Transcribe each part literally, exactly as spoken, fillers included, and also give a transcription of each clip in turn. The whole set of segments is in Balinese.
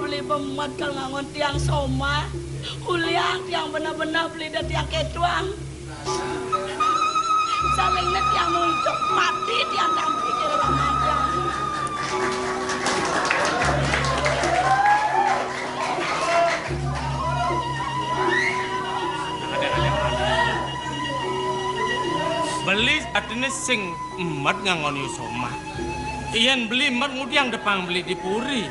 Beli pemet kal ngangon tiang somah. Uliang tiang beneh-beneh beli deh tiang ketuang. Saling ne tiang nunjuk mati tiang tampi kira lama tiang. Beli artine sing emet ngangon yu somah. Yen beli emet ngudiang depang beli di puri.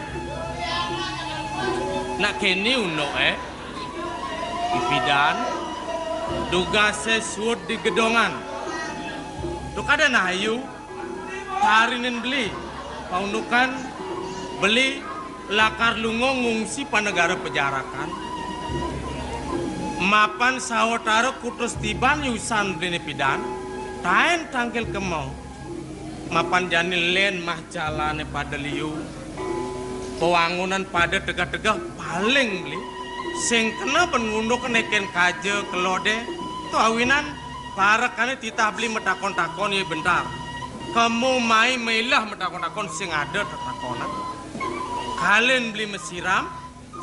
Nak keni uno eh. Ipidan, dugase suud di gedongan. Duk ada nayu, tarinen beli, paundukan beli lakar lungo ngungsi panegara pejarakan. Mapan sawetara kutus tiban yusan beli ne pidan, taen tangkil kemo. Mapan jani len mah jalane pada liu. Pewangunan pada tegeh-tegeh paling beli. Sing kena ben ngunduk neken kaja kelode. To awinan parekane titah beli metakon-takon ye bentar. Kemu mai mailah metakon-takon sing ada tetakonan. Kalen beli mesiram,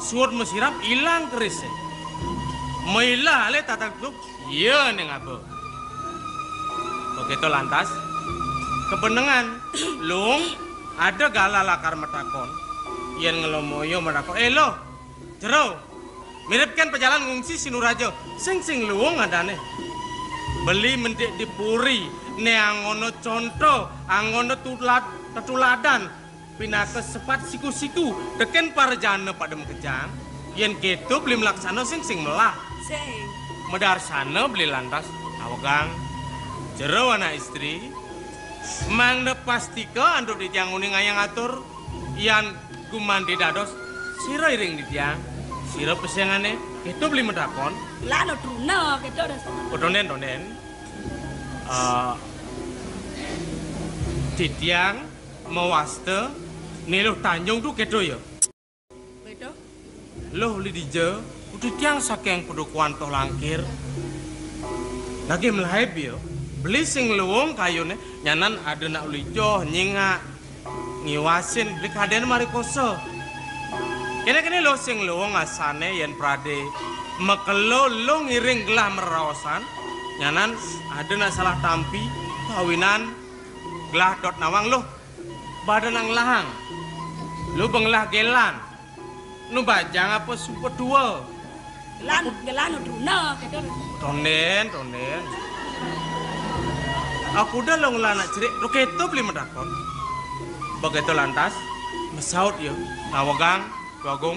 suud mesiram ilang kerise. Mailah ale tatak duk, iya ning aba. Begitu lantas, kebenengan, Lung, ada galah lakar metakon. Yen ngelomoyo metakon, eh, lo, jero, miripken pejalan ngungsi sinuraja, sing sing luung adane. Beli mendik di puri, ne angono conto, angono tulad, tetuladan, pinaka sepat siku-siku, teken para jana pada makejang, yen keto beli melaksana sing sing melah. Sing. Medarsana beli lantas, awegang, jero anak istri, mangda pastika antuk di tiang uning ayang atur, yan gumanti dados, sira iring di tiang, sira pesengane, keto beli metakon. Lana truna, keto dah. Oh, tonden, tonden. Eh, di tiang mawasta niluh Tanjung tu keto ya. Keto. Loh, li dija, uti tiang saking Padukuhan Toh Langkir. Lagi melaib ya. Beli sing luung kayune, nyanan ada nak uli joh, nyingak, ngiwasin, beli kaden mari kosa. Kene-kene lo sing luung asane yen prade. Makelo lo ngiring gelah meraosan, nyanan ada nak salah tampi, kawinan gelah dot nawang lo. Badan nang lahang. Lo bengelah gelan. Nu bajang apa sumpah dua? Gelan, gelan nu truna, keto. Tonden, tonden. Aku udah lo ngelah anak cerik, lo keto beli medakon. Begitu lantas, mesaut ya, ngawegang, Tuagung.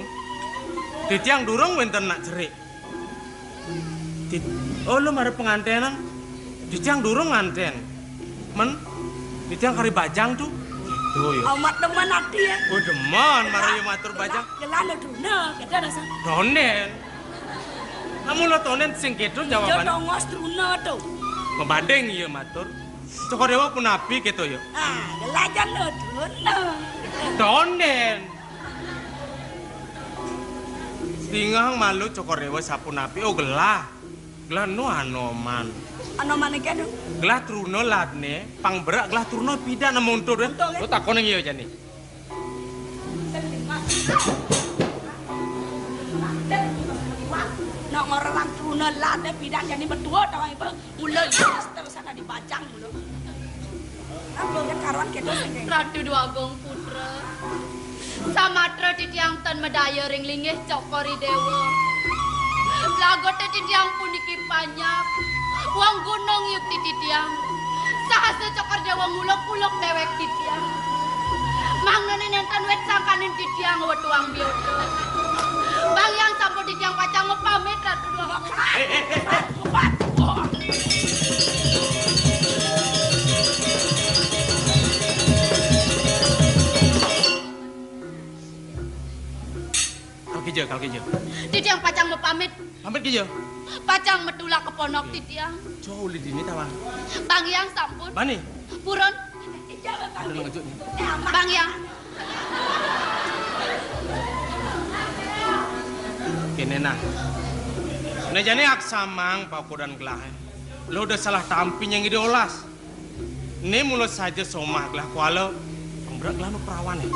Titiang durung wenten anak cerik. Tit-, oh, lo mara pengantenan? Titiang durung nganten. Men, titiang kari bajang tu. Itu ya. Amat demen ati ya. Oh, demen, mara ya matur bajang. Gelah, gelah lo truna, keto dah san. Tonden. Namun lo tonden sing keto jawaban. Tongos truna tu. Mabanding ya matur. Cokor Dewa punapi keto ya. Ah, gelah jan lo truna. Tonden. Tingah malu Cokor Dewa sapunapi. Oh, gelah. Gelah nu Anoman. Anoman iki anu. Gelah truna ladne, pang berak gelah truna pidan muntur ya. Muntur, ya. Lo takon yang iya jani. Nok ngorang truna ladne pidan jani betua tawang ibu. Mula iya terusan dibacang mula. Apa kan karuan keto sing. Ratu Dwagung Putra. Samatra titiang ten medaya ring linggih Cokor I Dewa. Lagote titiang puniki panjak. Wong gunung yukti titiang. Sahasa Cokor Dewa nguluk-uluk dewek titiang. Mangnene nenten wit sangkaning titiang wetuang biota. Bang Hyang sampun titiang pacang mapamit, Ratu Dwagung. Eh, eh, eh, eh. Kal kija, kal kija. Titiang pacang mapamit. Pamit kija. Pacang matulak ka ponok titiang. Jauh li dini tawang. Bang Hyang sampun. Bani. Purun. Ada ngejut ni. Bang Hyang. Kene nah. Nah, jane aksamang pakodan gelah. Lo udah salah tampi nyang ide olas. Né mula saja somah gelah kuala, pang berak gelah nu perawan ya.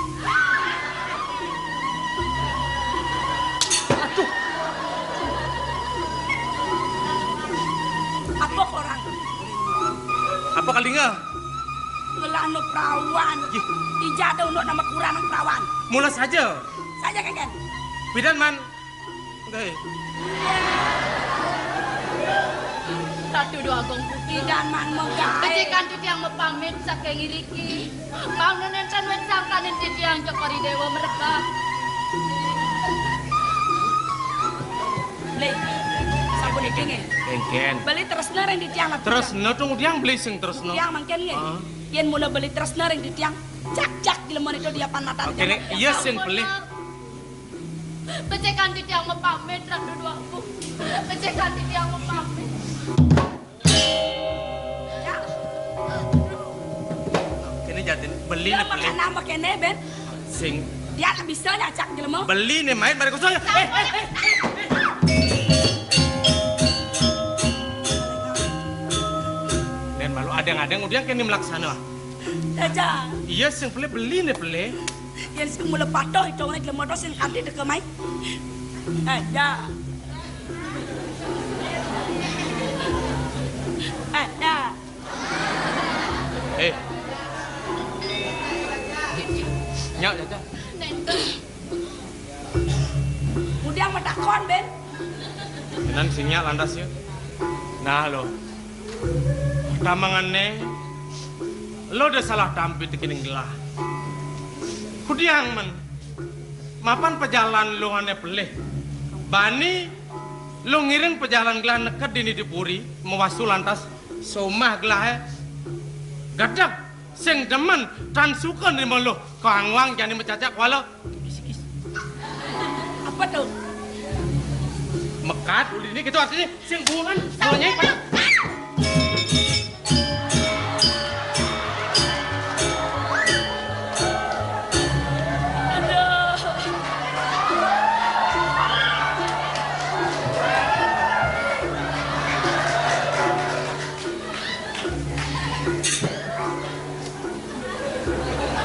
Bakal dinga. Ngelah no perawan. Ih. Ija ada unduk nama kurang perawan. Mula saja. Saja, Keken. Pidan, Man. Nggih. Ratu Déwa Agung Putra. Pidan, Man, menggae. Becik kanti tiang mapamit saking iriki. Mangda nénten wit sangkaning titiang Cokor I Déwa mrebak. Beli, sampun iki nggih. Kengken. Beli tresna ring titiang, Ratu. Tresna to ngudiang beli sing tresna. Tiang mangkin nggih. Heeh. Yén mula beli tresna ring titiang, jak-jak jleman itu diapan matan. Oke, tiang. Nek, iya sing beli. Becik kanti tiang mapamit, Ratu Déwa Agung. Becik kanti tiang mapamit. Ya. Kéné jatin, beli. Ya, né beli. Makana apa kéné, Ben? Sing. Dia tak bisa nyacak jelema. Beli né main bareng kosong. Eh, eh, eh, eh. Dén malu adéng-adéng udah kéné melaksana. Jaja. Iya, sing beli, beli né beli. Yén sing mula patuh, hitungné jelema to sing kanti teka mai. Eh, ya. Eh, ya. Eh. Nyak, Caca. Ngudiang matakon, Ben. Kénan sing nyak lantas ya. Nah, lo. Tamangané, lo da salah tampi tekening gelah. Kudiang men, mapan pajalan lo ané pelih. Bani lo ngiring pajalan gelah neked dini di puri, mawasu lantas somah gelahé. Gedeg, sing demen, tan suka nrima lo, kangwang jani macacak kuala. Apa to? Mekat, uliné kéto artiné sing buungan, bonyé pada. Aduh.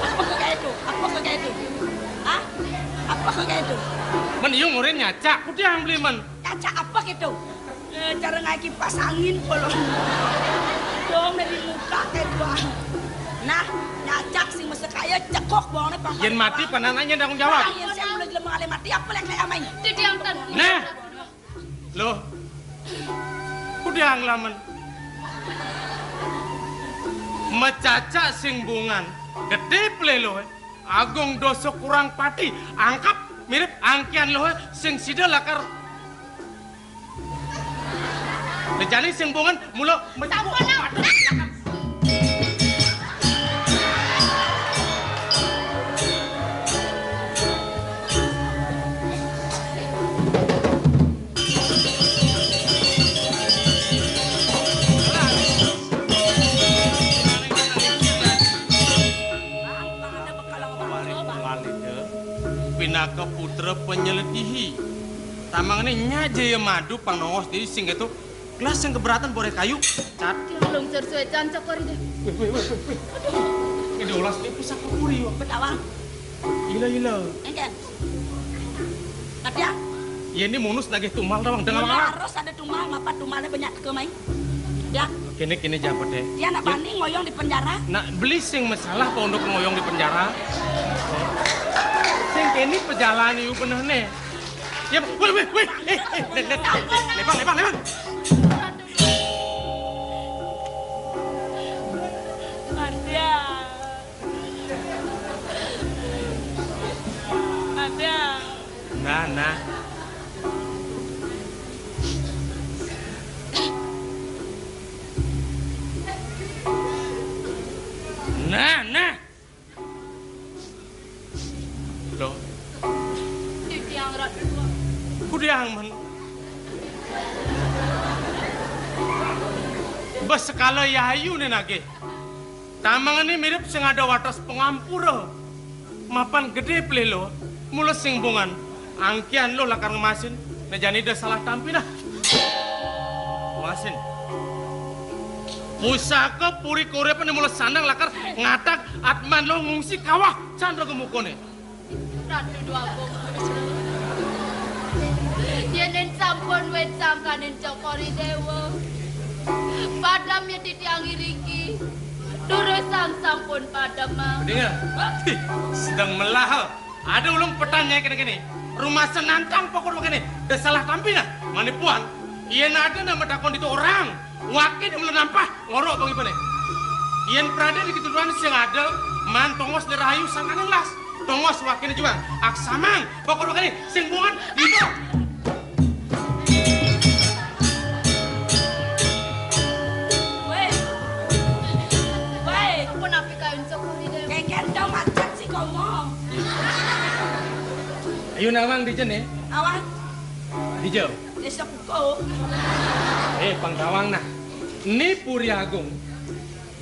Apa kaya to? Apa kaya to? Hah? Apa kaya to? Men iya ngurin nyacak, kudiang beli men. Nyacak apa kéto? Eh, cara ngaé kipas angin kala. Dong dari muka kayak gua. Nah, nyacak sing mesti kaya cekok bawangnya pang. Yén mati panananya tanggung jawab. Yén sing mula jelema alih mati apa yang kayak amai? Titiang tan. Nah. Loh. Kudiang lamen. Macacak sing bungan. Gedé pelih lo, eh. Agung dosa kurang pati. Angkep mirip angkian lo, eh. Sing sida lakar. Dejani sing bungan mula. Sampun, Nak. Pinaka putra penyeledihi. Tamangné nyak jaya madu pang nongos diri sing kéto. Gelas sing keberatan boré kayu. Cat. Tiang lungsur suécan Cokor I Déwa. Wéh, wéh, wéh, wéh, wéh. Ini olas ni pusaka puri, wah. Betawang. Ila, ila. Engken. Katya. Yén ini munus nagih tumal tawang dengan. Iya, harus ada tumal, mapan tumalnya banyak teka mai. Ya. Kéné, kéné jabaté. Ya, nak bani ngoyong di penjara. Nak beli sing masalah pondok ngoyong di penjara. Sing kéné pejalan yu benehné. Ya, wéh, wéh, wéh. Eh, eh, lihat, lihat. Lepang, lepang, lepang. Ada. Ada. Nah, nah. Nah, nah. Loh. Titiang Ratu. Kudiang men. Bes sekala yayu né nagih. Tamangné mirip sing ada wates pangampura. Mapan gedé pelih lo, mula sing bungan. Angkian lo lakar ngemasin, né jani da salah tampi dah. Ngemasin. Pusaka puri korepané mula sandang lakar ngatak atman lo ngungsi kawah candra gemukané. Ratu Déwa Agung. Yéning sampun wit sangkaning Cokor I Déwa. Padam ya titiang iriki. Durusang sampun padem. Dingeh. Hih, sedeng melah. Ada ulun petan nyai kene-kene. Rumasa nantang pokok kene. Da salah tampi nah. Mane puan. Yen ada nah matakon ditu orang. Wakin mula nampah ngorok pangipane. Yen prade di keturunan sing ada, man tongos le rahayu sangkaning las. Tongos wakine juang. Aksamang, pokok kene sing buan. Gitu. Weh. Weh. Apa napi kayun syukur di dalam? Kengken dong macet si komo. Ayo nawang di jene. Awang. Di jauh. Desa Kuko. Eh, pang tawang nah. Ni Puri Agung.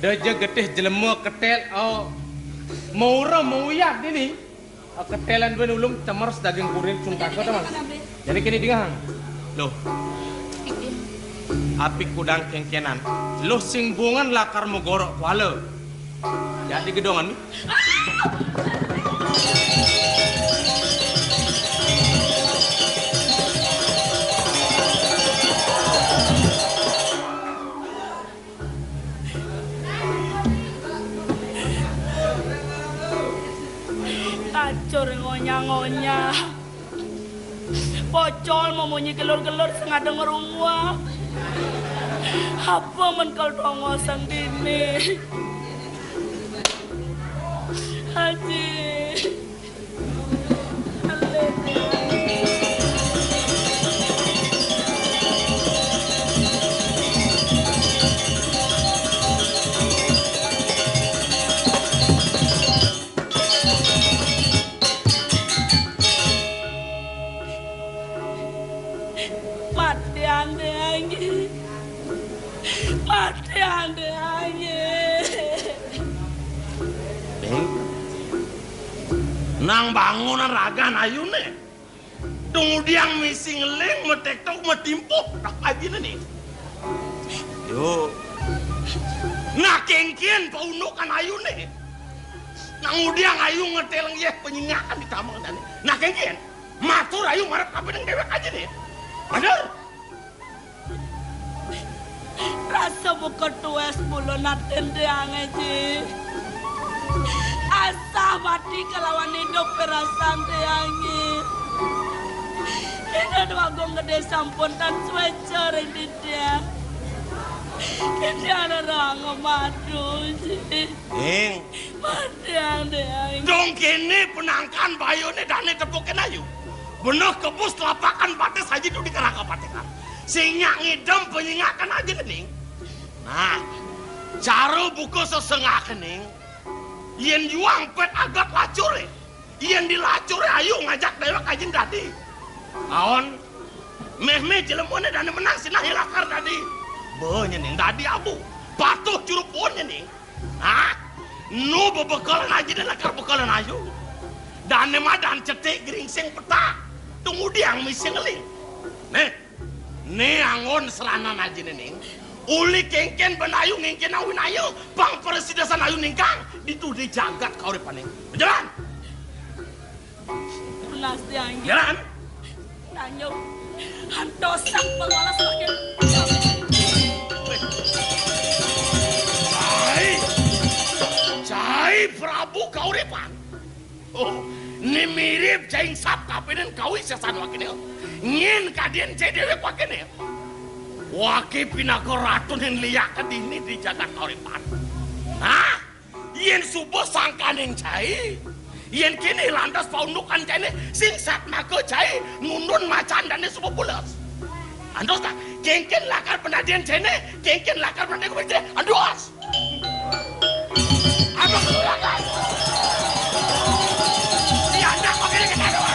Deja getih jelema ketel, oh. Maura mauyat dini. Ketelan duwe ulung cemer sedaging kurir sungkaka to, Mang. Jadi kene dingahang. Loh. Apik kudang kengkenan. Loh sing bungan lakar megorok kuala. Ya di gedongan. Acur ngonya-ngonya. Pocol memunyi gelur-gelur sing ada ngerungua. Apa men kal tongosang dini? Haji. Mati ande anjing. Mati ande anjing. Ning, nang bangunan ragan ayune. Tunggudiang misi ngeling, metektok, metimpuh, tak ajine ning. Yo. Nah, kengkien paundukan ayune. Nang udiang ayu ngeteleng yeh penyingakan di tamang dane. Nah, kengkien. Matur ayu marep kapining dewek ajine. Bener. Rasa buka tuwes bulu natin tiange, Ji. Asah mati kelawan idup perasan tiange. Ida Dwagung Gede sampun tan sueca ring titiang. Titiang rerang madu, Ji. Ning. Mati, Dang. Dong kene penangkan bayune dane tepukin ayu. Beneh kebus telapakan batis aji tu di kerangka patikan. Sing nyak ngidem penyingakan aji, Ning. Nah, cara buka sesengake, Ning. Yen juang pet agat lacure. Yen dilacure ayu ngajak dewek ajin dadi. Aon, meh-meh jelemone dane menang sinah lakar dadi. Be, nye, Ning, dadi abu. Patuh curupune, Ning. Hah? Nu bebekelan aji dane lakar bekelan ayu. Dane madan cetik geringsing petak. Tunggudiang misi ngeling. Neh, ne anggon seranan ajine, Ning. Uli kengken ben ayu ngengken awin ayu, pang presidesan ayu ningkang, ditu di jagat kauripaning. Jalan. Tunas tiang. Jalan. Tanyo. Antosak pengolas makin. Cai. Cai Prabu kauripan. Oh, ni mirip jaing sap kapinen kawi sesan wakine. Ngin kadien cai dewek wakine. Wake pinaka ratunin liak dini di jagat kauripan. Hah? Yen suba sangkaning cai, yen kene lantas paundukan caine, sing satmaka cai nundun macan dane suba pules. Antos ta, kengken lakar penadian caine, kengken lakar penadian kuwi caine. Antos. Aduh, keluarga. Iya, ndak pakai ketawa.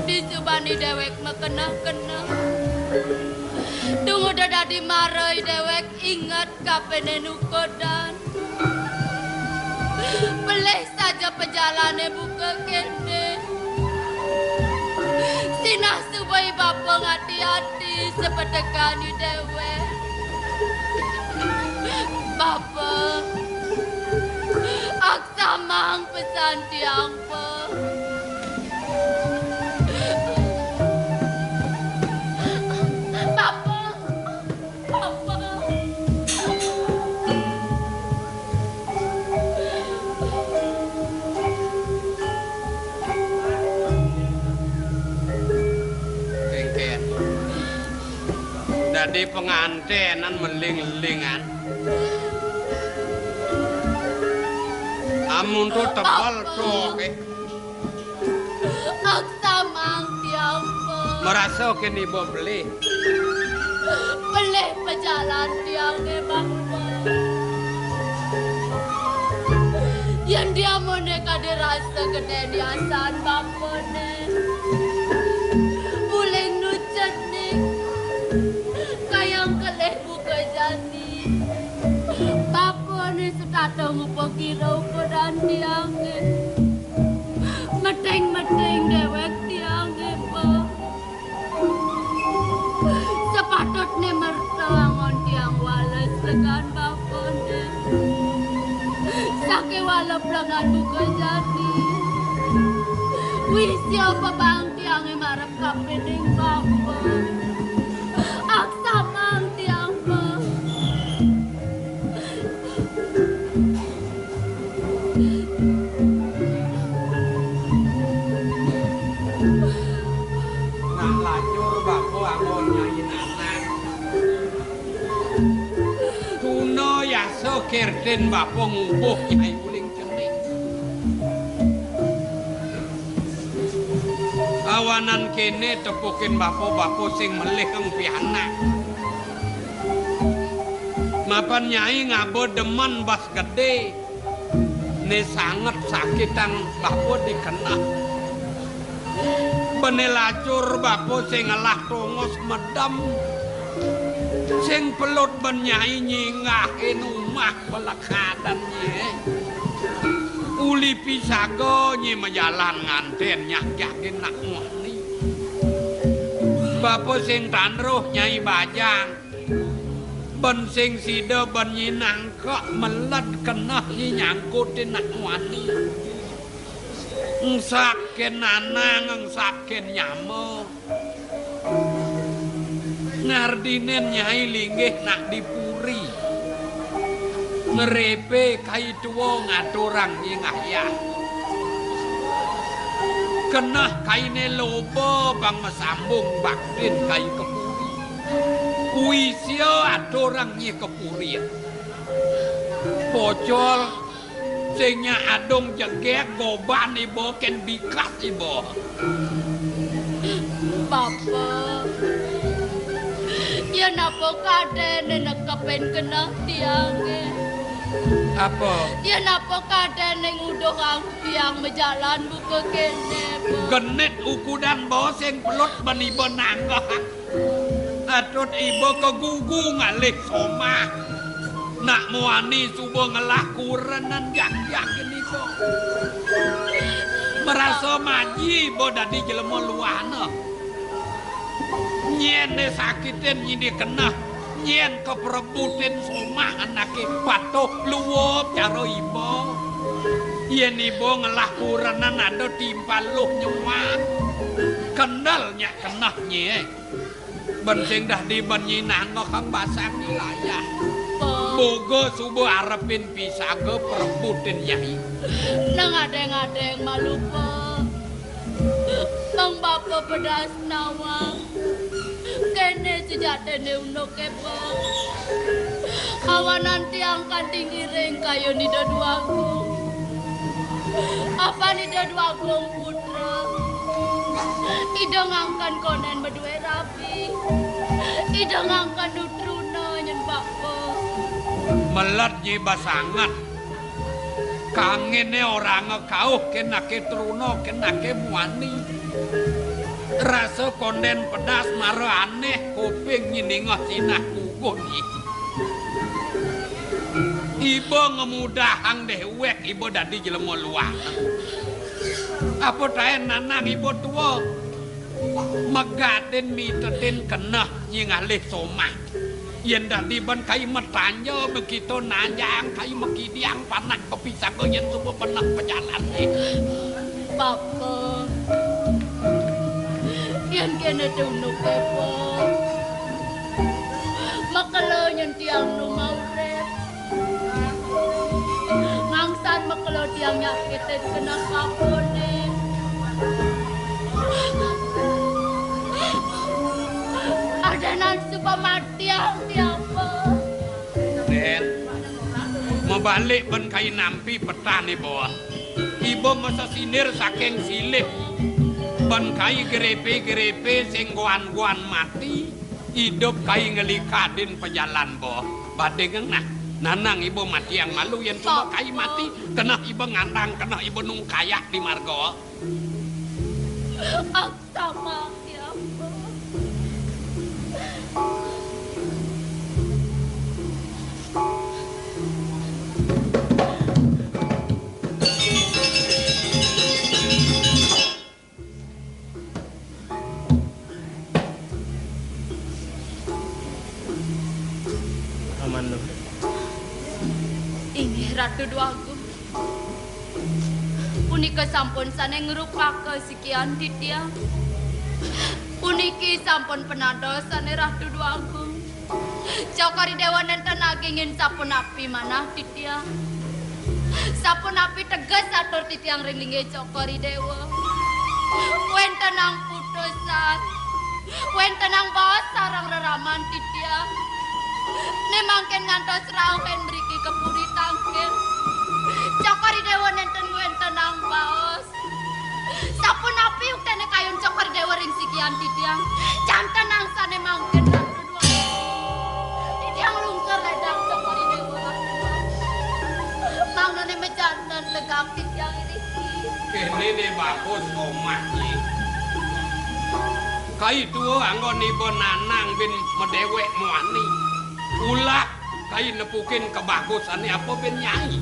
Dijubani dewek makeneh-keneh. Dungu dadi Marai déwék inget kapining ukudan. Pelih saja pejalané buka kéné. Sinah suba i bapa ngati-ati sapetekan i déwék. Bapa, aksamang pesan tiang, Pa. Bapa, Bapa. Kéngkén. Dadi pangantenan meling-elingan. Amun to tebel to, ké. Aksamang tiang, Pa. Marasa kén iba pelih. Pelih pejalan tiangé, Bapa. Yén diamuné kadi rasa gedé niasan Bapané. Uling nu cenik. Kayang kelih buka jani. Bapané setata ngupa kira ukudan tiangé. Meting-meting déwék tiangé, Pa. Sepatutné merta angon tiang wales legan Bapané. Sakéwala plengan buka jani. Wisia pabang tiangé marep kapining Bapa. Aksamang tiang, Pa. Nak lacur Bapa angon Nyai Nanang. Tuna yasa kertin Bapa ngubuh Nyai uling cenik. Awanan kéné tepukin Bapa, Bapa sing melihang pianak. Mapan Nyai ngaba demen bas gedé, né sanget sakitang Bapa dikeneh. Bené lacur Bapa sing ngelah tongos medem, sing pelut ben Nyai nyinggahin umah pelekadan nyai. Uli pisaga nyai majalan ngantén nyak jagin nak muani. Bapa sing tan roh Nyai bajang. Ben sing sida ben nyai nangkek meled keneh nyai nyangkutin nak muani. Engsakin nanang, engsakin nyama. Ngardinin Nyai linggih nak di puri. Ngrépé kai tua ngaturang nyai ngayah. Keneh kainé loba pang masambung baktin kai ka puri. Wisia aturang nyai ka puri. Pocol sing nyak adung jegég goban iba kén bikas iba. Bapa, yén apa kadéné nekepin keneh tiangé? Apa? Yén apa kadéné nguduhang tiang majalan buka kéné, Pa? Genit ukudan ba sing pelut ban iba nanggehang. Atut iba kagugu ngalih somah. Nak muani suba ngelah kurenan jak-jak geni, Pa. Marasa maji iba dadi jelema luana. Nyén né sakitin nyai dikeneh, nyén kaprebutin somah anaké patuh luep cara iba. Yén iba ngelah kurenan ada timpal luh nyuan. Kendel nyak keneh nyai. Ben sing dadi ben nyai nanggehang basang nyai layah. Pa. Boga suba arepin pisaga prebutin nyai. Nang adéng-adéng malu, Pa. Pang Bapa pedas nawang. Kéné sujatiné unduké, Pa. Awanan tiang kanti ngiring kayun Ida Dwagung. Apan Ida Dwagung putra. Ida ngangken kondén madué rabi. Ida ngangken nu truna nyén Bapa. Meled nyai basanget. Kanginé oranga kauh kén anaké truna, kén anaké muani. Rasa kondén pedas mara anéh kuping nyai ningeh sinah kuku. Koni. Iba ngemudahang déwék iba dadi jelema luah. Apa taén nanang iba tua? Megadin mitetin keneh nyingalih somah. Yén dadi ban kai matanja, makita nanjang kai makidiang panak kapisaga yén suba beneh pajalan. Bapa, yén kéné tunuké, Pa, makelo nyén tiang nu maurip. Ngangsan makelo tiang nyakitin keneh bapané. Adanan suba matiang tiang, Pa. Dén, mabalik ban kai nampi petan iba. Iba masesindir saking silih. Ban kai grépé-grépé sing guan-guan mati, idup kai nglikadin pajalan ba. Badingang nah, nanang iba matiang malu yén suba kai mati, keneh iba ngandang, keneh iba nungkayak di marga. Sama ya, Pa. Aman, Lur. Inggih, Ratu Déwagung. Punika sampun sané ngrupaka sikian titiang. Puniki sampun panadosané, Ratu Déwagung. Cokor I Déwa nénten agingin sapunapi manah titiang. Sapunapi teges atur titiang ring linggih Cokor I Déwa. Wéntenang putusan, wéntenang baos sareng reraman titiang. Né mangkin ngantos rauh yén mriki ka puri tangkil. Cokor I Déwa nénten wéntenang baos. Sapunapi uktené kayun Cokor I Déwa ring sikian titiang? Janten angsané mangkin, Ratu Déwa. Titiang lungker ledang Cokor I Déwa. Mangdané majanten tegak titiang iriki. Kéné né bagus omah né. Kai tua anggon iba nanang bin madéwék muani. Ulah kai nepukin kabagusané apa bin nyai.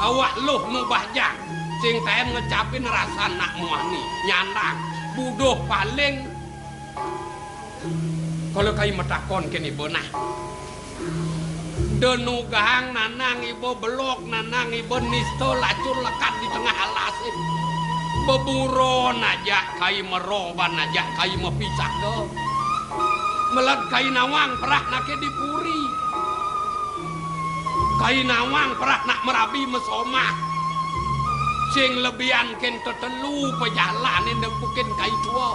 Awak luh nu bajang, sing taén ngecapin rasan nak muani, nyandang, buduh paling. Kala kai matakon kén iba nah. Da nugahang nanang iba belog, nanang iba nista lacur lekad di tengah alasé. Beburon ajak kai maro ban ajak kai mapisaga. Meled kai nawang perah naké di puri. Kai nawang perah nak marabi masomah. Sing lebihan kén tetelu pajalané nepukin kai tua.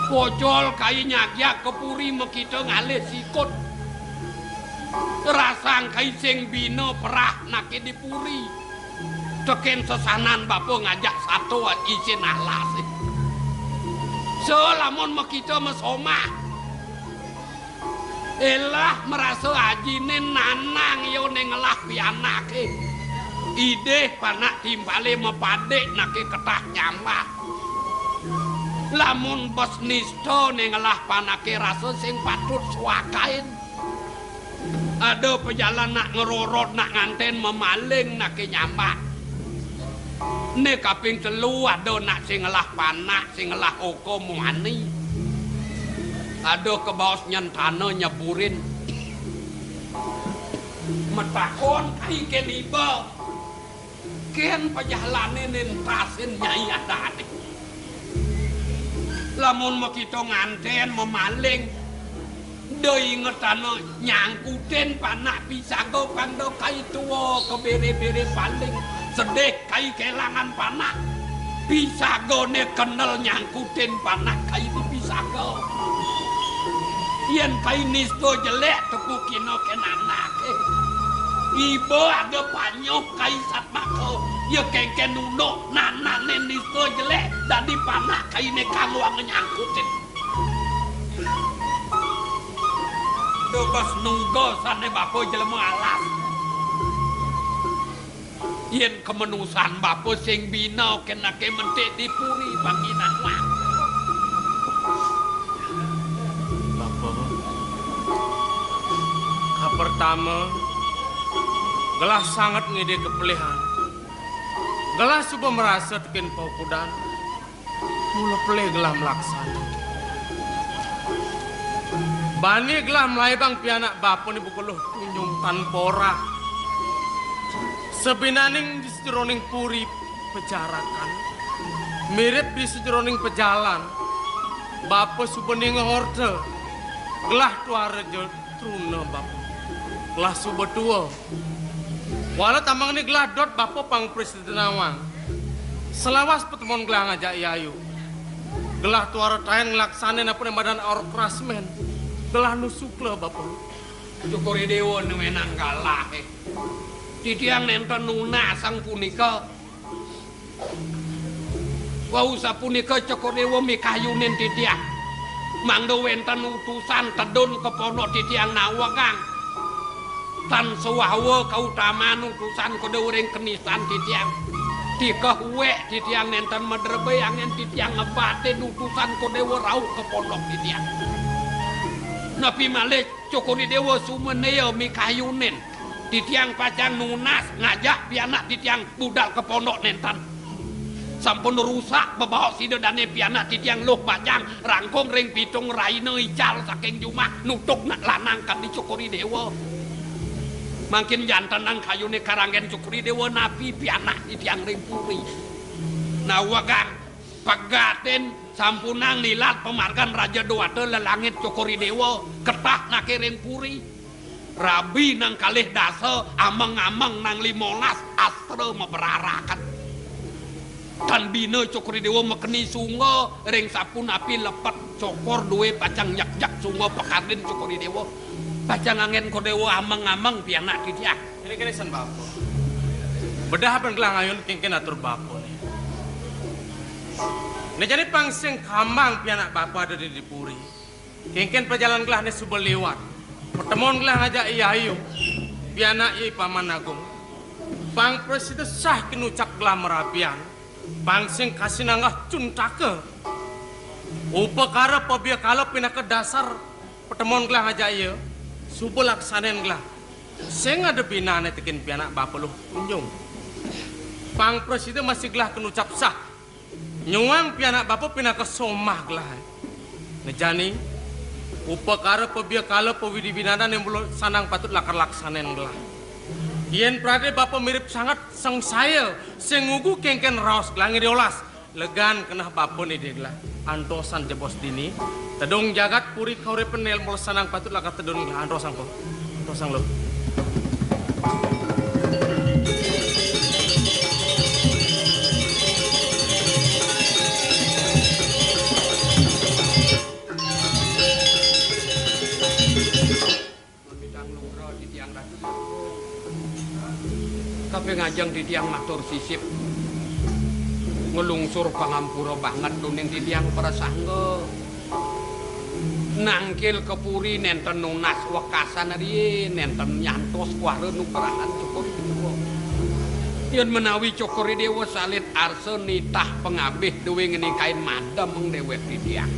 Pocol kai nyagiak ka puri makita ngalih sikut. Rasang kai sing bina perah naké di puri. Tekén sesanan bapa ngajak sato isin alas. Sa lamun makita masomah. Elah marasa ajiné nanang ya né ngelah pianaké. Idih panak timpalé mapadik naké ketah nyambak. Lamun bes nista né ngelah panaké rasa sing patut suakain. Ada pajalan nak ngerorot nak nganten mamaling naké nyambak. Né kaping telu ada nak sing ngelah panak, sing ngelah oka muani. Ada kabaos nyentana nyeburin. Matakon kai kén iba. Kén pajalané nentasin nyai adané. Lamun makita nganten mamaling, da ingetana nyangkutin panak pisaga pang da kai tua kabéré-béré paling sedih kai kélangan panak. Pisagané kendel nyangkutin panak kai mapisaga. Yén kai nista jelék tepukina kén anaké. Iba ada panyuh kai satmaka. Ya kénkén nunduk nanané nista jelék dadi panak kainé kanggoang nyangkutin. Dobas nuga sané bapa jelema alas. Yén kamanusan bapa sing bina kénaké mentik di puri panginawan. Bapa. Pertama, gelah sanget ngidih kepelihan. Gelah suba marasa tekén paukudan. Mula pelih gelah malaksana. Bani gelah malaibang pianak bapané buka luh tunjung tan porak. Sabinaning di sajeroning puri pajarakan, mirib di sajeroning pajalan, bapa suba ningeh orta, gelah tuara ja truna bapa. Gelah suba tua. Wala tamengné gelah dot bapa pang prasida nawang. Salawas patemon gelah ngajak Yayu. Gelah tuara taén nglaksanain apané madan aur krasmén. Gelah nu sukla bapa. Cokor I Déwa nu menang galahé. Titiang nénten nunasang punika. Wau sapunika Cokor I Déwa mikayunin titiang. Mangda wénten utusan tedun ka pondok titiang nawegang. Tan sawawa kautaman utusan Kodéwa ring kenisan titiang. Tikeh uwék titiang nénten madrebé anggén titiang ngebatin utusan Kodéwa rauh ka pondok titiang. Napi malih Cokor I Déwa sumenéa mikayunin. Titiang pacang nunas ngajak pianak titiang budal ka pondok nénten. Sampun rusak bebaos ida dané pianak titiang luh bajang rangkung ring pitung rahina ical saking jumah nutuk nak lanang kadi Cokor I Déwa. Mangkin jantenang kayuné karanggén Cokor I Déwa napi pianak titiang ring puri. Nawegang pegatin sampunang nilat pamargan Raja Dewata lelangit Cokor I Déwa ketah naké ring puri. Rabi nang kalih dasa, ameng-ameng nang limolas, astra mabrarakan. Tan bina Cokor I Déwa makeni sungga ring sapunapi lepet Cokor duwé pacang nyekjek sungga pakardin Cokor I Déwa. Pacang anggén Kodéwa ameng-ameng pianak titiang. Kéné-kéné san bapa. Bedah ban gelah ngayun kénkén atur bapa né. Né jani pang sing kambang pianak bapa ada di, di puri. Kénkén pajalan gelah né suba liwat. Patemon gelah ngajak I Ayu. Pianak I Paman Agung. Pang prasida sah kinucap gelah marabian. Pang sing kasinanggeh cuntaka. Upakara pabiakala pinaka dasar patemon gelah ngajak ia. Suba laksanain gelah. Sing ada binané tekén pianak bapa luh tunjung. Pang prasida masih gelah kinucap sah. Nyuang pianak bapa pinaka somah gelah. Né jani, upakara pabiakala pawidi-widinanané mula sanang patut lakar laksanain gelah. Yén pradé bapa mirib sanget sangsaya sing ngugu kénkén raos gelah ngidih olas, legan keneh bapa nidih gelah. Antosan jebos dini, tedun jagat puri kauripan mula sanang patut lakar tedun gelah. Antosang ko. Antosang luh. Titiang lugra, titiang ratu. Kaping ajeng titiang matur sisip. Nglungsur pangampura banget duning titiang prasangga. Nangkil ka puri nénten nunas wekasan riin, nénten nyantos kuara nugrahan Cokor I Déwa. Yén menawi Cokor I Déwa salin arsa nitah pangabih duwé ngenikain madem déwék titiang.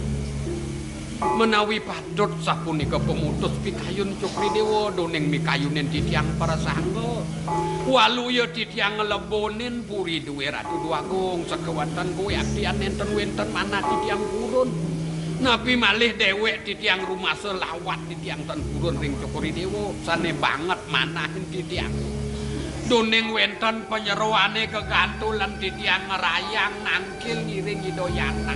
Menawi patut sapunika pamutus pikayun Cokor I Déwa duning mikayunin titiang prasangga. Waluya titiang nglebonin puri duwé Ratu Déwagung, sakéwanten kowé aktian nénten wénten manah titiang purun. Napi malih déwék titiang rumasa lawat titiang tan purun ring Cokor I Déwa, sané banget manahin titiang. Duning wénten panyeroané gegantul lan titiang ngrayang nangkil ngiring Ida Yana.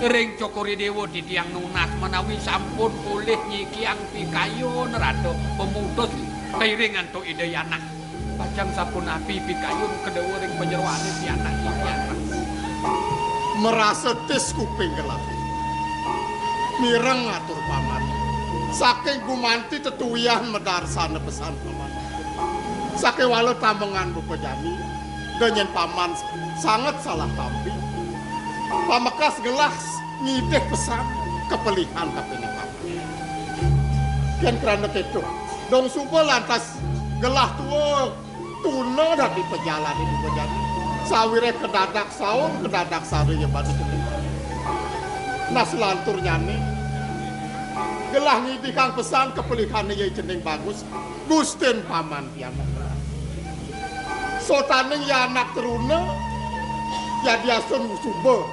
Ring Cokor I Déwa titiang nunas menawi sampun polih nyikiang pikayun rada pamutus kairing antuk Ida Yana. Pacang sapunapi pikayun Kedawa ring panyeroané pianak titiang. Marasa tis kuping gelah. Mireng atur paman. Saking gumanti tetuwian madarsana pesan paman. Sakéwala tamengan buka jani, da nyén paman sanget salah tampi. Pamekas gelah ngidih pesan kapelihan kapining paman. Yén krana kéto, dong suba lantas gelah tua tuna dadi pajalané buka jani. Sawiréh kadadak saur, kadadak sara ya badi kené. Nah, salanturnyané, Gelah ngidihang pesan kepelihane ya cening bagus. Gustin paman pianak. Sotaning ya anak teruna, ya diastun suba.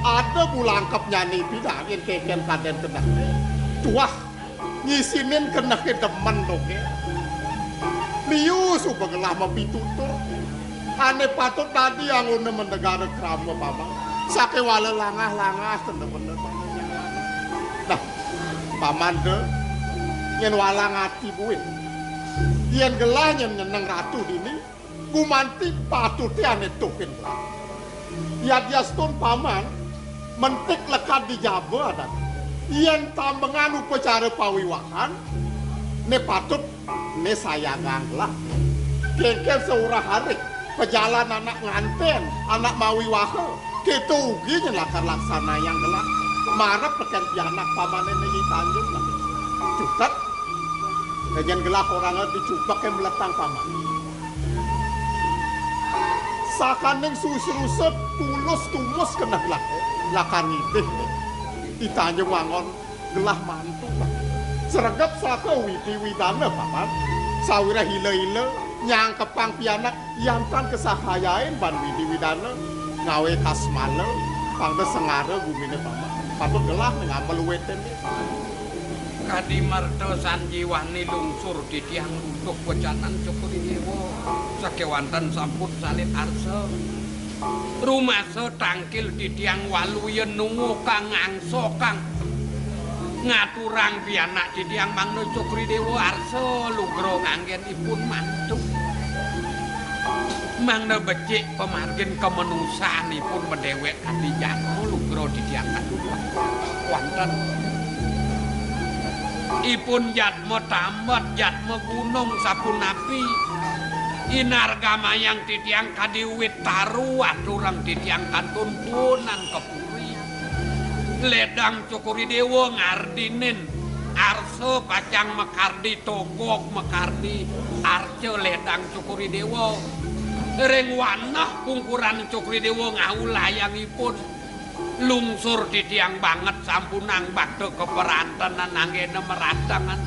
Ada bulangkep nyane pidan yen keken kaden keneh. Tuah ngisinin keneh ke demen doke. Liu suba gelah mapitutur. Ane patut dadi anggone mendegara krama paman. Sakewala langah-langah bener-bener paman. Nah, paman de yen walang ati buin. Yen gelah nyen nyeneng ratu dini, gumanti patute ane tuhin. Yadiastun paman, mentik lekad di jaba adat. Yen tambengan upacara pawiwahan, ne patut ne sayangang gelah. Kengken seurah hari, pejalan anak nganten, anak mawiwaha, kita ugi nyen lakar laksanayang gelah. Marep teken pianak pamane ne i Tanjung lah. Cutet. Yen gelah oranga dicupek yang meletang paman. Sakaning susrusa tulus tumus keneh lak-, lakar ngidih. I Tanjung Wangon gelah mantu. Sregep saka widi widana paman. Sawireh ila-ila nyangkepang pianak yantan kasahayain ban widi widana ngawe kasmala pangda sengara gumine paman. Patut gelah ning amel uwiten. Kadi merta sanjiwani lungsur titiang runtuh wecanan Cokor I Dewa. Sakewanten sampun salin arsa. Rumasa tangkil titiang waluya nungu kang ngangso kang ngaturang pianak titiang mangda Cokor I Dewa arsa lugra nganggenipun mantu. Mangda becik pamargin kamanusanipun madewek kadi jadma lugra titiang katuluh. Wonten ipun jadma tambet, jadma gunung sapunapi. Inargamayang titiang kadi wit taru, aturang titiang kantun punan ka puri. Ledang Cokor I Dewa ngardinin arsa pacang makardi togog, makardi arca ledang Cokor I Dewa. Ring wanah pungkuran Cokor I Dewa ngawulayangipun. Lungsur titiang banget sampunang bakta kaperantenan anggena meratengan.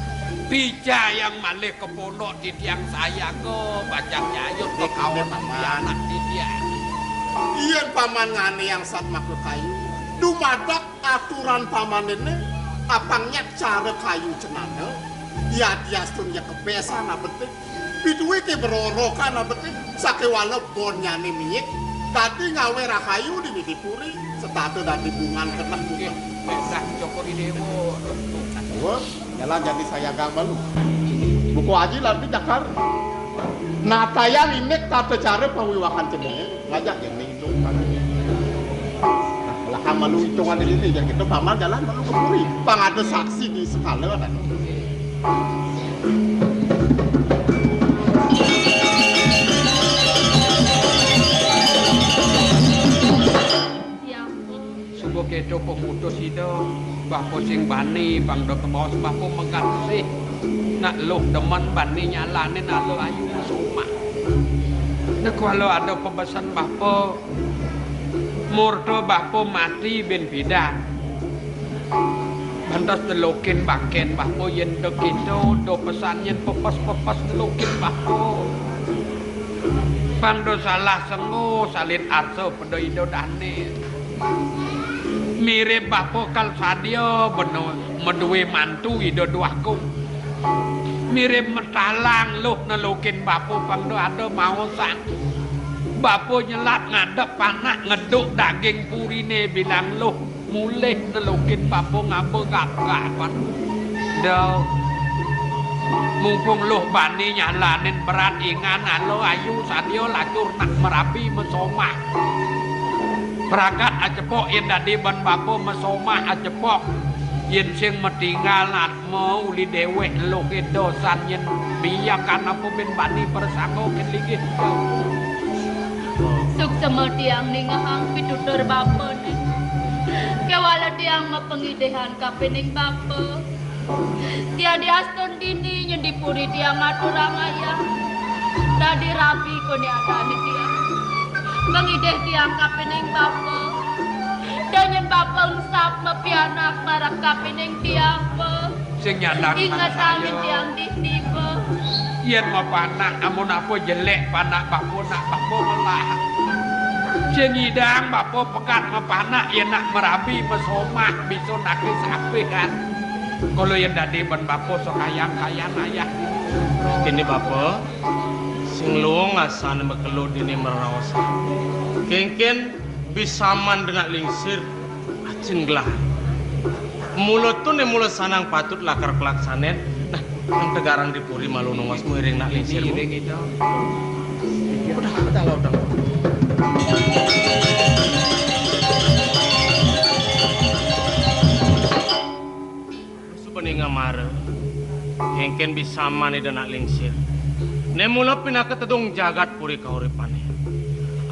Picayang malih ka pondok titiang sayaga pacang nyayut kekaon pianak titiang. Yen paman ngane yang sat maka kayu, dumadak aturan paman ini apang nyak cara kayu cenana, yadiastun ya kebesan abetik. Piduwike berorokan abetik, sakewala bonnyane miyik, dadi ngawe rahayu di Widipuri, setata dadi bungan keneh. Nggih, besah Cokor I Dewa. Wah, jalan jani sayagang malu. Buku aji lan pi cakar. Natayang indik tata cara pawiwahan cenenge, ngajak jani. Lah, malu itungan di sini, jadi kita paman jalan malu ke puri. Pang ada saksi di sekala, kan? Suba keto pemutus ida, bapa sing bani, pang da kemaos bapa megat sih. Nak luh demen bani nyalanin ala ayu somah. Nak kuala ada pebesen bapa, murta bapa mati bin pidan. Bantas telokin bangken bapa yen da kita, da pesan yen pepes-pepes telokin bapa. Pang da salah senggo salin arsa pada ida dane. Mirib bapa kal sadia bena madue mantu ida duaku. Mirib metalang luh nelokin bapa pang da ada maosang. Bapa nyelat ngadep panak ngeduk daging purine bilang luh mulih nelokin bapa ngaba gagah pan. Da. Mumpung luh bani nyalanin berat ingan ala ayu sadia lacur nak merabi mesomah. Pragat acepok yen dadi ban bapa mesomah acepok. Yen sing matinggal atma uli dewek luh eda san yen biakan apa ben bani persangka ken ligih. Suksema tiang ningehang pitutur bapa ning. Kewala tiang mapangidihan kapining bapa. Tiang diastun dini nyendipuri tiang ngaturang ayah. Dadi rabi kone adane tiang. Pangidih tiang kapining bapa. Yen bapa ngusap mapianak marep kapining tiang, Bapa. Sing nyandang ingetang saya. Tiang di tiba. Yen mapanak, amun apa jelek panak bapa, nak bapa ngelah. Sing ngidang bapa pegat mapanak, yen nak merabi masomah, bisa nakis apih kan. Kala yen dadi ben bapa sakayang-kayang ayah. Kene bapa, sing luung asane makelo dene meraos. Kengken bisaman denak lingsir, acin gelah. Mula tune mula sanang patut lakar kelaksanen. Nah, nang tegarang di puri malu nongos muiring nak lingsir. Udah, udah, udah. Subening amara, kengken bisaman ida nak lingsir. Ne mula pinaka tedung jagat puri kauripane.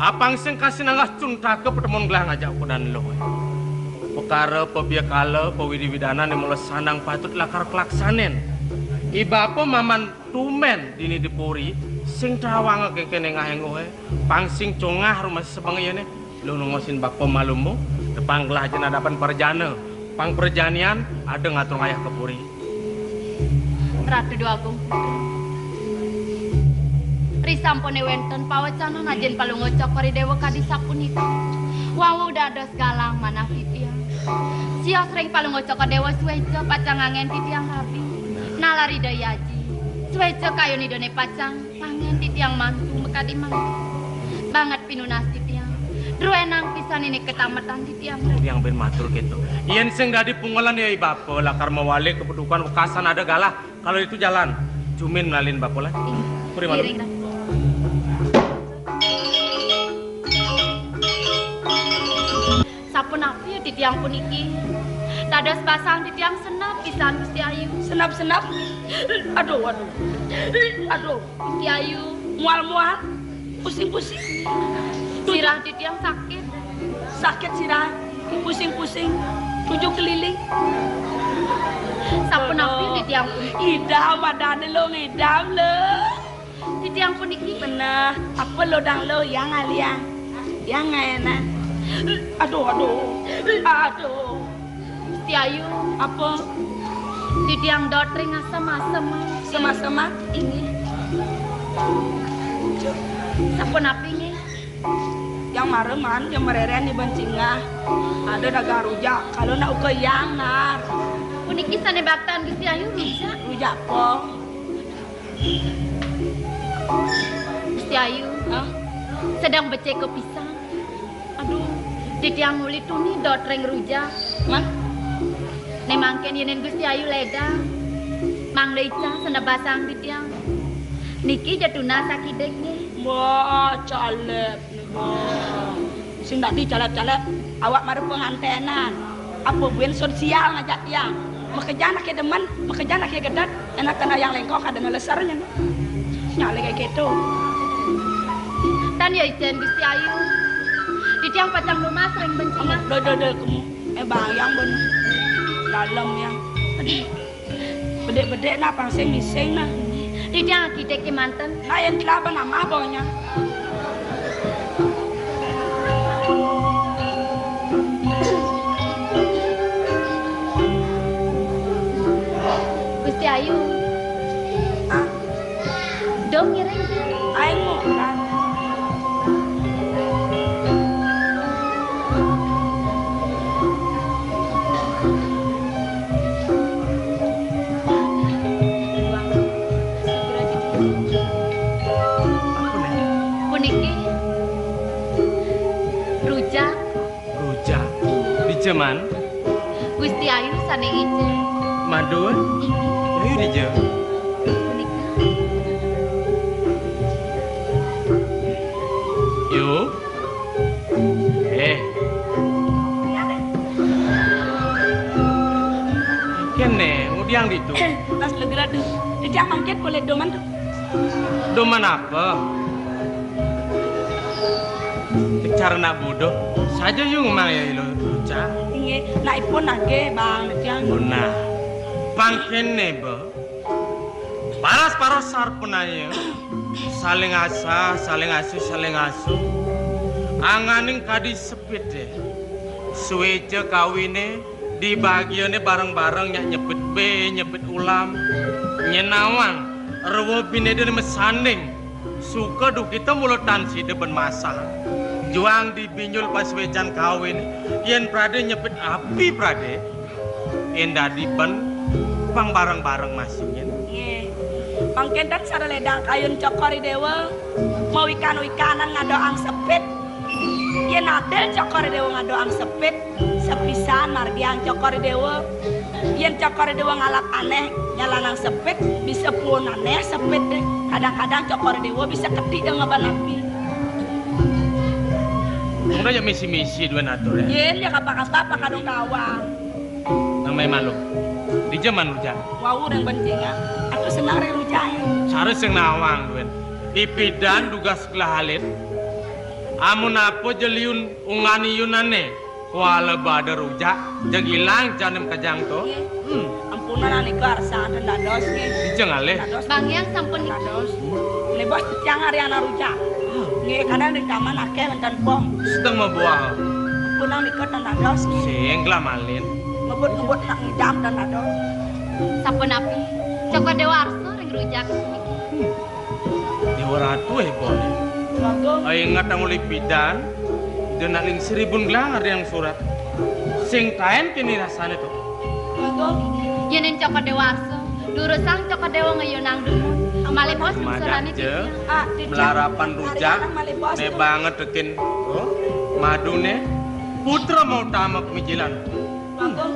Apang sing kasih nanggah cuntaka patemon gelah ngajak kudan lo. Pekara pabiakala pawidi-widanan ne mula sanang patut lakar kelaksanen. Ibapa maman tumen dini di puri, sing tawanga kengken engah enggohe, pang sing congah rumah sebengayane. Lu nungosin bapa malumbu, tepang gelah aja nadapan parjana. Pang parjanian, ada ngatur ngayah ke puri. Ratu Dwagung Putra. Risampune wenten pawecanan ajin palungguh cokor i dewa kadi sapunika. Wawu dados galang manah titiang. Sios ring palungguh cokor dewa sueca pacang ngangen titiang rabi. Nalar Ida Aji. Sueca kayun Idane pacang ngangen titiang mantu makadi mantu. Banget pinunas titiang. Druenang pisan ini ketametan titiang. Yang ben matur gitu. Yen sing dadi pungelan ya i bapa lakar mawali kepedukan wekasan ada galah. Kalau itu jalan, jumin nalin bapa lah. Iya. Puri malu. Iring, Ratu. Sapunapi ya titiang puniki? Dados basang titiang senep pisan Gusti Ayu. Senep-senep. Aduh, aduh. Aduh. Gusti Ayu. Mual-mual. Pusing-pusing. Sirah titiang sakit. Sakit sirah. Pusing-pusing. Tujuh keliling. Sapunapi ya titiang puniki? Idam, badane lo ngidam lo. Titiang puniki. Bener. Apa lo dang lo yang aliang? Yang enak. Aduh, aduh. Aduh. Gusti Ayu. Apa? Titiang dot ring asem-asem. Asem-asem? Inggih. Sapunapi nggih? Yang mareman, yang mereren di bencingah. Ada dagang rujak. Kalau nak uka yang nar. Puniki sane baktan Gusti Ayu rujak. Rujak apa? Gusti Ayu. Hah? Sedang becek ke pisang. Aduh, titiang uli tuni dot ring rujak. Man? Ne mangken yenen Gusti Ayu ledang. Mangda ica senep basang titiang. Niki ja tunas sakidek nggih. Wah, calep. Sing dadi calep-calep, awak mara pengantenan. Apa buin sosial ngajak tiang? Makejan ake demen, makejan ake gedeg, enak kena yang lengkok ada neleser nyen. Nyale kayak gitu. Tan ya ijen Gusti Ayu. Titiang pacang lumas ring bencingah. Dol, dol, dol, kamu. Eh, bayang ben. Dalam ya. Aduh. Bedek-bedek nah, pang sing mising nah. Titiang akidek kemanten. Nah, yang telah apa nama abangnya? Gusti Ayu. Hah? Dong ngiring. Aing mau kan. Puniki rujak. Rujak. Dija man? Gusti Ayu sane ijen. Madun? Inggih. Ayu dija. Punika. Yu. Eh. Kene, ngudiang ditu. Mas Legradu. Titiang mangkin boleh doman tu. Doman apa? Cara nak bodoh. Saja yu ngemang ya ilo ucap. Inggih, nak ipun nagih, Bang, titiang. Nah, pang kene, Ba. Paras-paras sarpenaya. Saling asah, saling asuh, saling asuh. Anganing kadi sepit deh. Suéca kawiné dibagiané bareng-bareng nyak nyepit bé, nyepit ulam. Nyén nawang, rewa binédané masanding. Suka dukita mula tan sida ben masang. Juang dibinjul pasuécan kawiné, yén pradé nyepit api pradé, yén dadi ben pang bareng-bareng masingin. Nggih. Mangkin tan sada ledang kayun Cokor I Déwa, mawikan-wikanan ngadoang sepit. Yén adil Cokor I Déwa ngadoang sepit, sepisan margiang Cokor I Déwa. Yén Cokor I Déwa ngalap anéh, nyalanang sepit, bisa puun anéh sepit deh. Kadang-kadang Cokor I Déwa bisa keti deh ngeban api. Mula ya misi-misi duén atur ya. Yén ya kapa-kapa apa kadung kawang. Nang mai malu. Dija man rujak. Wau ring bencingan. Aku senang ring rujak. Sare sing nawang duén. Ipidan dugas gelah alit. Amun apa ja liun ungan iyunané, kuala bada rujak, jeg ilang janem kejang to. Nggih. Hmm. Ampunan anika arsa ten dados nggih. Dija ngalih. Dados. Bang Hyang sampun dados. Né bos titiang ari anak rujak. Nggih, kadang di taman akéh wénten pom. Sedeng mabuah. Ampunan nika ten dados nggih. Sing gelah malin. Ngebut-ngebut nak ngidam ten dados. Sapunapi? Cokor Déwa arsa ring rujak. Déwa Ratu, eh, boleh. Bagus. Ai ingat ang uli pidan, ida nak ling seribun gelang ada yang surat. Sing taén kéné rasané to. Bagus. Yéning Cokor Déwa arsa, durusang Cokor Déwa ngayunang dumun. Malih bos. Madak surané ja, titiang. Ah, titiang. Melarapan rujak, malih bos né to. Banget tekin. Oh, maduné putra mau tamak mijilan. Bagong.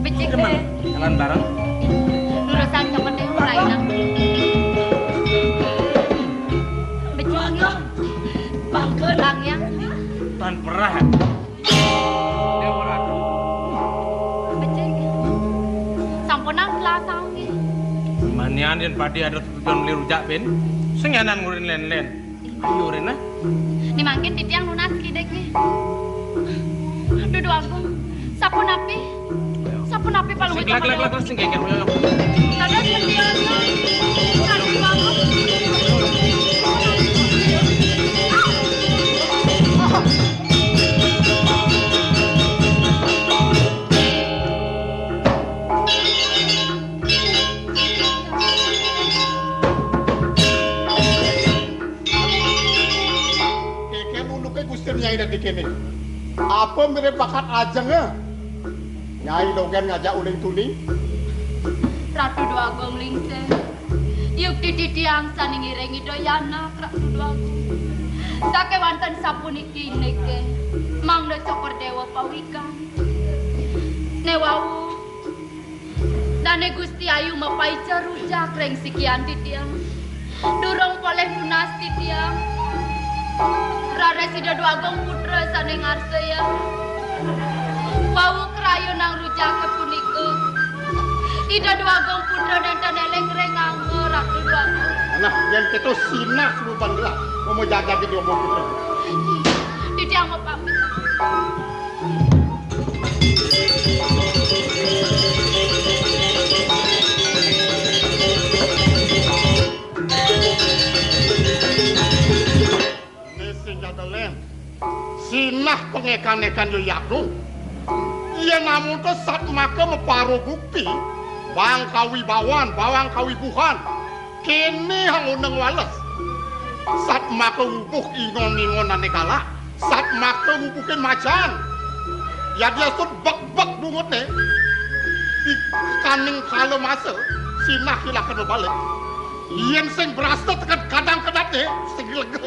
Becik. Demen. Deh. Jalan bareng. Lurusang cokot deh, Bagong. Rainang. Becik. Bagong. Bangkun. Bang ya. Tan perah. Déwa Ratu. Becik. Sampunang gelah saung nggih. Manian yén padi ada tujuan beli rujak, Bin. Sing anan ngurin lén-lén. Ayo, Rena. Ni mangkin titiang nunas kidé nggih. Dudu Agung, sapunapi? Sapunapi palungguh. Sing gelag, gelag, gelag, sing geger, ayo. Dados titiang. Dudu Agung. Kékén unduké Gusti Nyai dadi kéné. Apa mirib bakat ajengé? Nyai dogén ngajak uling tuni. Ratu Déwa Agung Lingsir. Yukti titiang sané ngiring Ida Yanak, Ratu Déwa Agung. Sakéwanten sapuniki indiké, mangda Cokor Déwa pawikan. Né wau, Dané Gusti Ayu mapaica rujak ring sikian titiang. Durung polih nunas titiang. Raris Ida Déwa Agung Putra sané ngarsayang. Wau krayunang rujaké punika. Ida Déwa Agung Putra nénten éling ring angga Ratu Déwa Agung. Nah, yén kéto sinah sumuban gelah. Mama jaga Ida Déwa Agung Putra. Titiang mapamit. Né sing jaga lén. Sinah pangékan-ékan ya Yagung. Yén amun to satmaka mapara bukti, bang kawibawan, bawang kawibuhan. Kéné hang uneng wales. Satmaka ngubuh ingon-ingon ané galak. Satmaka ngubuhin macan. Yadiastun bek-bek bungutné. Di kaning kala masa, sinah kilakena balik. Yén sing brasta teked kadang kedapné, sing lega.